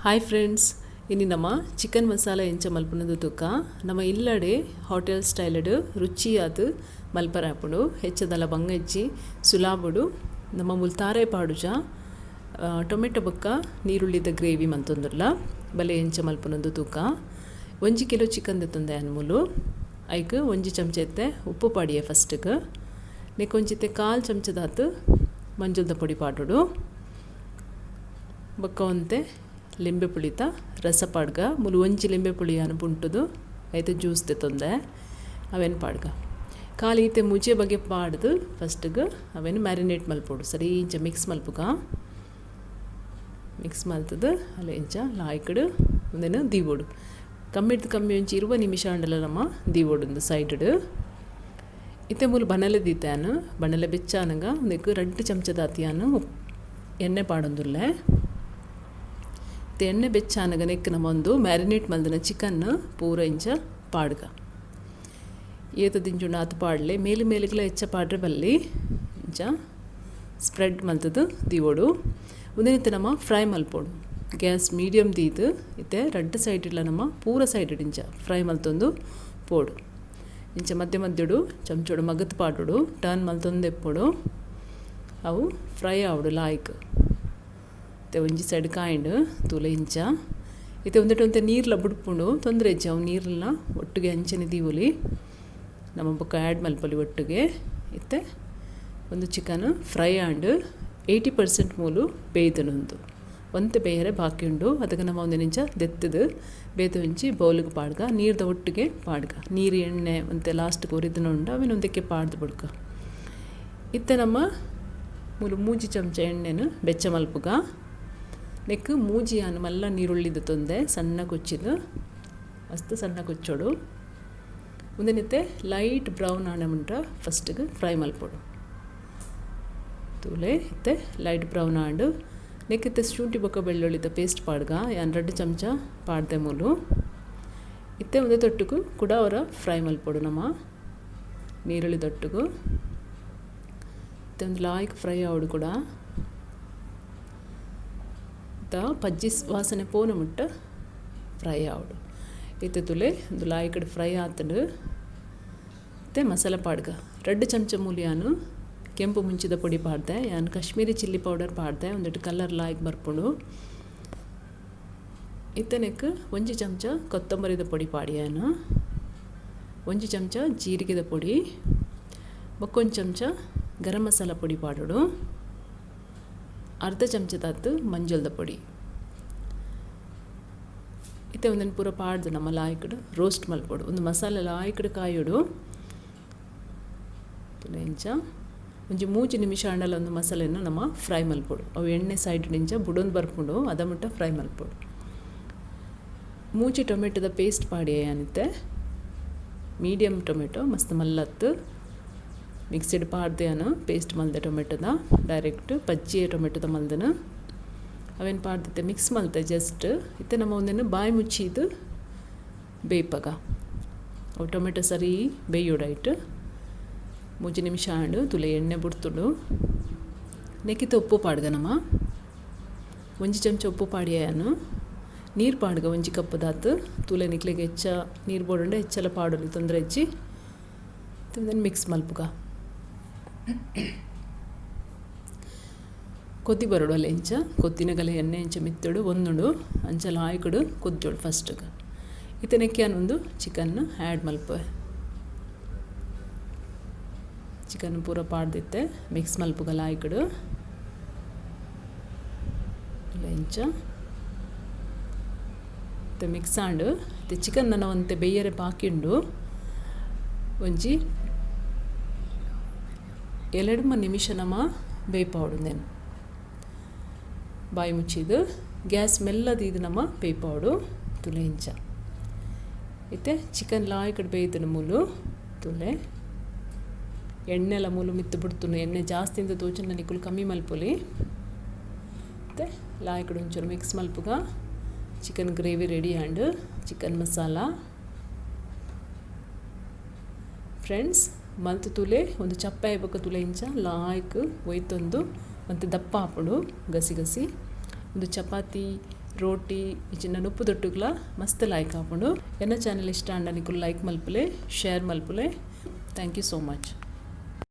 Hi friends, ಇನಿ ನಮ chicken masala ಎಂಚ ಮಲ್ಪುನದು ತೂಕ. ನಮ ಇಲ್ಲಡೆ ಹೋಟೆಲ್ ಸ್ಟೈಲ್ಡ್ ರುಚಿಯಾದ್ ಮಲ್ಪರೆ ಆಪುಂಡು. ಹೆಚ್ಚದಲ ಬಂಗಜ್ಜಿ ಸುಲಾಬುಡು ನಮ್ಮ ಮುಲ್ತಾರೆ ಪಾಡುಜ ಟೊಮೆಟೊ ಬೊಕ್ಕ ನೀರುಳ್ಳಿದ ಗ್ರೇವಿ ಮಂತೊಂದುಲ್ಲ. ಬಲೆ ಎಂಚ ಮಲ್ಪುನದು ತೂಕ. 1 ಕಿಲೋ ಚಿಕನ್ ದೆತ್ತೊಂದೆ ಅನ್ಮುಲು. ಐಕ್ 1 ಚಮಚ ಇತ್ತೆ ಉಪ್ಪು ಪಾಡಿಯೆ ಫಸ್ಟ್ಗೆ. ನೆಕ್ ಒಂಜಿತ್ತೆ 1/4 ಚಮಚದಾತ್ ಮಂಜಲ್ದ ಪೊಡಿ ಪಾಡೋಡು. ಬೊಕ್ಕ ಒಂತೆ ಲಿಂಬೆ ಪುಳಿತ ರಸ ಪಾಡ್ಗ. ಮುಲು 1 ಲಿಂಬೆ ಪುಳಿಯನ್ನು ಪುಂಟುದು ಐತೆ ಜ್ಯೂಸ್ ದೆತ್ತೊಂದೆ ಅವೇನು ಪಾಡ್ಗ. ಖಾಲಿ ಇತ್ತೆ ಮುಜೆ ಬಗೆ ಪಾಡ್ದು ಫಸ್ಟ್ಗೆ ಅವೇನು ಮ್ಯಾರಿನೇಟ್ ಮಲ್ಪೊಡು. ಸರಿ ಇಂಚ ಮಿಕ್ಸ್ ಮಲ್ಪುಗ. ಮಿಕ್ಸ್ ಮಲ್ತದು ಅಲ್ಲ ಇಂಚ ಲಾಯ್ಕಡು ಒಂದೇನು ದೀವೋಡು. ಕಮ್ಮಿಡ್ದು ಕಮ್ಮಿ ಒಂಚಿ 20 ನಿಮಿಷ ಅಂಡಲ ನಮ್ಮ ದೀವೋಡು ಸೈಡ್. ಇತ್ತೆ ಮೂಲು ಬಣಲೆ ದೀತಾನು. ಬಣಲೆ ಬೆಚ್ಚಾನಗ ಒಂದಕ್ಕೆ 2 ಚಮಚದಾತಿಯಾನು ಎಣ್ಣೆ ಪಾಡೊಂದುಲ್ಲೆ. ಎಣ್ಣೆ ಬೆಚ್ಚಾನಗ ನೆಕ್ ನಮ್ಮ ಒಂದು ಮ್ಯಾರಿನೇಟ್ ಮಲ್ದಿನ ಚಿಕನ್ ಪೂರ ಇಂಚ ಪಾಡ್ಗ. ಏತ ದಿಂಜುಂಡ ಆತು ಪಾಡಲೆ. ಮೇಲು ಮೇಲುಗಳ ಹೆಚ್ಚ ಪಾಡ್ರೆ ಬಲ್ಲಿ ಇಂಚ ಸ್ಪ್ರೆಡ್ ಮಲ್ತದು ದೀವೋಡು. ಒಂದಿನಿತ್ತೆ ನಮ್ಮ ಫ್ರೈ ಮಲ್ಪೋಡು. ಗ್ಯಾಸ್ ಮೀಡಿಯಮ್ ದೀದು ಇತ್ತೆ 2 ಸೈಡ್ ಇಲ್ಲ ನಮ್ಮ ಪೂರ ಸೈಡ್ ಇಂಚ ಫ್ರೈ ಮಲ್ತೊಂದು ಪೋಡು. ಇಂಚ ಮಧ್ಯ ಮಧ್ಯಡು ಚಮಚೋಡು ಮಗತ್ ಪಾಡೋಡು. ಟರ್ನ್ ಮಲ್ತೊಂದು ಎಪ್ಪೋಡು. ಅವು ಫ್ರೈ ಆವಡು ಲಾಯ್ಕ್. ಇತ್ತೆ ಒಂಜಿ ಸೈಡ್ ಕಾಯಿಂಡು ತೂಲೆ ಇಂಚ. ಇತ್ತೆ ಒಂದೆಟ್ ಒಂತೆ ನೀರ್ಲ ಬುಡ್ಪುಂಡು. ತೊಂದರೆ ಇಜ್ಜಿ ಅವು ನೀರ್ಲ ಒಟ್ಟಿಗೆ ಅಂಚನೆ ದೀವೊಲಿ. ನಮ್ಮ ಬೊಕ್ಕ ಆ್ಯಡ್ ಮಲ್ಪೊಲಿ ಒಟ್ಟಿಗೆ. ಇತ್ತೆ ಒಂದು ಚಿಕನ್ ಫ್ರೈ ಆಂಡ್ 80% ಮೂಲು ಬೇಯ್ದನುಂದು. ಒಂತೆ ಬೇಯರೆ ಬಾಕಿ ಉಂಡು. ಅದಕ್ಕೆ ನಮ್ಮ ಒಂದು ನಿಂಚ ದೆತ್ತದು ಬೇತೆ ಒಂಜಿ ಬೌಲಿಗೆ ಪಾಡ್ಗ. ನೀರ್ದ ಒಟ್ಟಿಗೆ ಪಾಡ್ಗ. ನೀರು ಎಣ್ಣೆ ಒಂತೆ ಲಾಸ್ಟ್ಗೆ ಒರಿದನ ಉಂಡು ಅವೇನು ಒಂದಕ್ಕೆ ಪಾಡ್ದು ಬುಡ್ಕ. ಇತ್ತೆ ನಮ್ಮ ಮೂಲು 3 ಚಮಚ ಎಣ್ಣೆನು ಬೆಚ್ಚ ಮಲ್ಪುಗ. ನೆಕ್ ಮೂಜಿಯಾನು ಮಲ್ಲ ನೀರುಳ್ಳಿದ ತೊಂದೆ ಸಣ್ಣ ಕೊಚ್ಚಿದು ಮಸ್ತ್ ಸಣ್ಣ ಕೊಚ್ಚೋಡು. ಒಂದನಿತ್ತೆ ಲೈಟ್ ಬ್ರೌನ್ ಆಣ ಮುಂಟ ಫಸ್ಟ್ಗೆ ಫ್ರೈ ಮಲ್ಪೊಡು. ತೂಲೆ ಇತ್ತೆ ಲೈಟ್ ಬ್ರೌನ್ ಆಂಡು. ನೆಕ್ಕಿತ್ತೆ ಶುಂಠಿ ಬೊಕ್ಕ ಬೆಳ್ಳುಳ್ಳಿದ ಪೇಸ್ಟ್ ಪಾಡ್ಗ. ಯಾನ್ 2 ಚಮಚ ಪಾಡ್ದೆ ಮೂಲು. ಇತ್ತೆ ಒಂದೇ ತೊಟ್ಟುಗು ಕೂಡ ಅವರ ಫ್ರೈ ಮಲ್ಪೊಡು ನಮ್ಮ ನೀರುಳ್ಳಿ ತೊಟ್ಟುಗು. ಇತ್ತೆ ಒಂದು ಲಾಯ್ಕ್ ಫ್ರೈ ಆವಡು ಕೂಡ. ಪಜ್ಜಿ ವಾಸನೆ ಪೋನ ಮುಟ್ಟ ಫ್ರೈ ಆವಡು. ಇತ್ತೆ ತುಲೆ ಒಂದು ಲಾಯ್ಕಡ್ ಫ್ರೈ ಆತಂಡು. ಇತ್ತೆ ಮಸಾಲ ಪಾಡ್ಗ. 2 ಚಮಚ ಮೂಲಿಯಾನು ಕೆಂಪು ಮುಂಚಿದ ಪೊಡಿ ಪಾಡ್ದೆ. ಯಾನ್ ಕಾಶ್ಮೀರಿ ಚಿಲ್ಲಿ ಪೌಡರ್ ಪಾಡ್ದೆ. ಒಂದಿಟ್ಟು ಕಲರ್ ಲಾಯ್ಕ್ ಬರ್ಪುಂಡು. ಇತ್ತನೆಕ್ 1 ಚಮಚ ಕೊತ್ತಂಬರಿದ ಪೊಡಿ ಪಾಡಿಯಾನು. 1 ಚಮಚ ಜೀರಿಗೆದ ಪೊಡಿ. ಬೊಕ್ಕೊಂದು ಚಮಚ ಗರಂ ಮಸಾಲ ಪೊಡಿ ಪಾಡೋಡು. ಅರ್ಧ ಚಮಚದಾತು ಮಂಜಲ್ದ ಪೊಡಿ. ಇತ್ತೆ ಒಂದನ್ನು ಪೂರ ಪಾಡ್ದು ನಮ್ಮ ಲಾಯ್ಕಡು ರೋಸ್ಟ್ ಮಲ್ಪೊಡು. ಒಂದು ಮಸಾಲೆ ಲಾಯ್ಕಡು ಕಾಯೋಡು. ಇಂಚ ಒಂಜಿ 3 ನಿಮಿಷ ಅಂಡಲ ಒಂದು ಮಸಾಲೆಯನ್ನು ನಮ್ಮ ಫ್ರೈ ಮಲ್ಪೊಡು. ಅವು ಎಣ್ಣೆ ಸೈಡ್ ಇಂಚ ಬುಡೊಂದು ಬರ್ಪುಂಡು. ಅದ ಮುಟ್ಟ ಫ್ರೈ ಮಲ್ಪೊಡು. 3 ಟೊಮೆಟೊದ ಪೇಸ್ಟ್ ಪಾಡಿ ಅನಿತ್ತೆ. ಮೀಡಿಯಮ್ ಟೊಮೆಟೊ ಮಸ್ತ್ ಮಲ್ಲತ್ತು ಮಿಕ್ಸಿಡ್ ಪಾಡ್ದೆನು ಪೇಸ್ಟ್ ಮಲ್ದೆ ಟೊಮೆಟೊದ ಡೈರೆಕ್ಟ್ ಪಜ್ಜಿ ಟೊಮೆಟೊದ ಮಲ್ದನ ಅವೇನು ಪಾಡ್ದಿತ್ತೆ ಮಿಕ್ಸ್ ಮಲ್ತೆ ಜಸ್ಟ್. ಇತ್ತೆ ನಮ್ಮ ಒಂದೇನು ಬಾಯಿ ಮುಚ್ಚಿದ್ದು ಬೇಯ್ಪಗ. ಅವು ಟೊಮೆಟೊ ಸರಿ ಬೇಯೋಡಾಯ್ತು. 3 ನಿಮಿಷ ಆಂಡು ತುಲೆ ಎಣ್ಣೆ ಬುಡ್ತುಂಡು. ನೆಕ್ಕಿತ ಉಪ್ಪು ಪಾಡ್ಗ ನಮ್ಮ 1 ಚಮಚ ಉಪ್ಪು ಪಾಡಿಯಾನು. ನೀರು ಪಾಡ್ಗ 1 ಕಪ್ಪದಾತು. ತುಲೆ ನಿಕ್ಲೆಗೆ ಹೆಚ್ಚ ನೀರು ಬೋಡುಂಡೆ ಹೆಚ್ಚೆಲ್ಲ ಪಾಡೋಲಿ ತೊಂದರೆ ಹೆಚ್ಚಿ. ಮಿಕ್ಸ್ ಮಲ್ಪುಗ. ಕೊದ್ದಿ ಬರೋಡು ಅಲ್ಲ ಇಂಚ ಕೊದ್ದಿನಗಲೆ ಎಣ್ಣೆ ಇಂಚ ಮಿತ್ತಡು ಒಂದುಂಡು ಅಂಚ ಲಾಯ್ಕಡು ಕೊದ್ದೋಡು ಫಸ್ಟ್ಗೆ. ಇತ್ತನೆಕ್ಕೆ ಒಂದು ಚಿಕನ್ ಆ್ಯಡ್ ಮಲ್ಪುವೆ. ಚಿಕನ್ ಪೂರ ಪಾಡ್ದಿತ್ತೆ ಮಿಕ್ಸ್ ಮಲ್ಪುಗ ಲಾಯ್ಕಡು ಇಂಚ. ಇತ್ತೆ ಮಿಕ್ಸ್ ಆಂಡು. ಇತ್ತೆ ಚಿಕನ್ ನನ್ನ ಒಂತೆ ಬೇಯರೆ ಬಾಕಿ ಉಂಡು. ಒಂಜಿ 2 ನಿಮಿಷ ನಮ್ಮ ಬೇಯ್ಪಾವಡು. ನೇನು ಬಾಯಿ ಮುಚ್ಚಿದ್ದು ಗ್ಯಾಸ್ ಮೆಲ್ಲದಿದ್ದು ನಮ್ಮ ಬೇಯ್ಪಾವಡು ತುಲೆ ಇಂಚ. ಇತ್ತೆ ಚಿಕನ್ ಲಾಯ್ಕಡೆ ಬೇಯ್ದನ ಮೂಲು ತುಲೆ ಎಣ್ಣೆಲ್ಲ ಮೂಲು ಮಿತ್ತು ಬಿಡ್ತುನು. ಎಣ್ಣೆ ಜಾಸ್ತಿ ತೋಚನ ನಿಕ್ಕುಲು ಕಮ್ಮಿ ಮಲ್ಪೊಲಿ. ಮತ್ತು ಲಾಯ್ಕಡೆ ಒಂಚೂರು ಮಿಕ್ಸ್ ಮಲ್ಪುಗ. Chicken gravy ready and chicken masala. Friends ಮಲ್ತು ತುಲೆ ಒಂದು ಚಪ್ಪೆ ಬೊಕ್ಕ ತುಲೆ ಇಂಚ ಲಾಯ್ಕ್ ಒಯ್ತೊಂದು ಮತ್ತು ದಪ್ಪ ಆಪುಂಡು ಗಸಿ ಗಸಿ. ಒಂದು ಚಪಾತಿ ರೋಟಿ ಇಜ್ಜಿಂಡ ನುಪ್ಪುದೊಟ್ಟುಗ್ಲ ಮಸ್ತ್ ಲಾಯ್ಕ್ ಆಪುಂಡು. ಎನ್ನ ಚಾನೆಲ್ ಇಷ್ಟ ಆಂಡ ನಿಕುಲು ಲೈಕ್ ಮಲ್ಪುಲೆ, ಶೇರ್ ಮಲ್ಪುಲೆ. Thank you so much.